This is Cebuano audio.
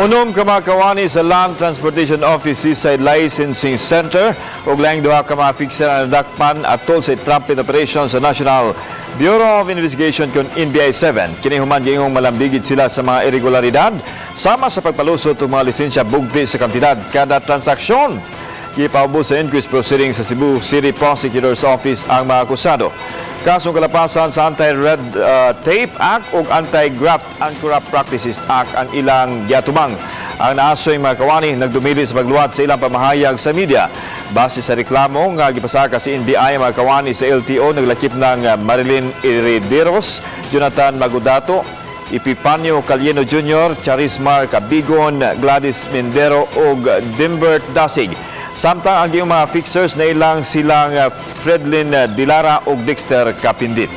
Unom ka mga kawani sa Land Transportation Office Seaside Licensing Center ug laing duha ka mga fixer ang nadakpan atol sa trumpet operation sa National Bureau of Investigation kon NBI 7. Kini human giingong malambigit sila sa mga irregularidad sama sa pagpalusot og mga lisensya bugti sa kantidad kada transaksyon. Gipaubos sa inquest proceedings sa Cebu City Prosecutor's Office ang mga akusado. Kasong kalapasan sa Anti-Red Tape Act ug Anti-Graft and Corrupt Practices Act ang ilang giatubang. Ang naasoy mga kawani nagdumili sa pagluwat sa ilang pamahayag sa media. Base sa reklamo nga gipasaka sa NBI, ang mga kawani sa LTO naglakip ng Marilyn Herederos, Jonathan Magudato, Epifanio Calieno Jr., Charismar Cabigon, Gladys Mendero ug Dimbert Dasig. Samtang ang iyong mga fixers na ilang silang Fredlin Dilara ug Dexter Capindit.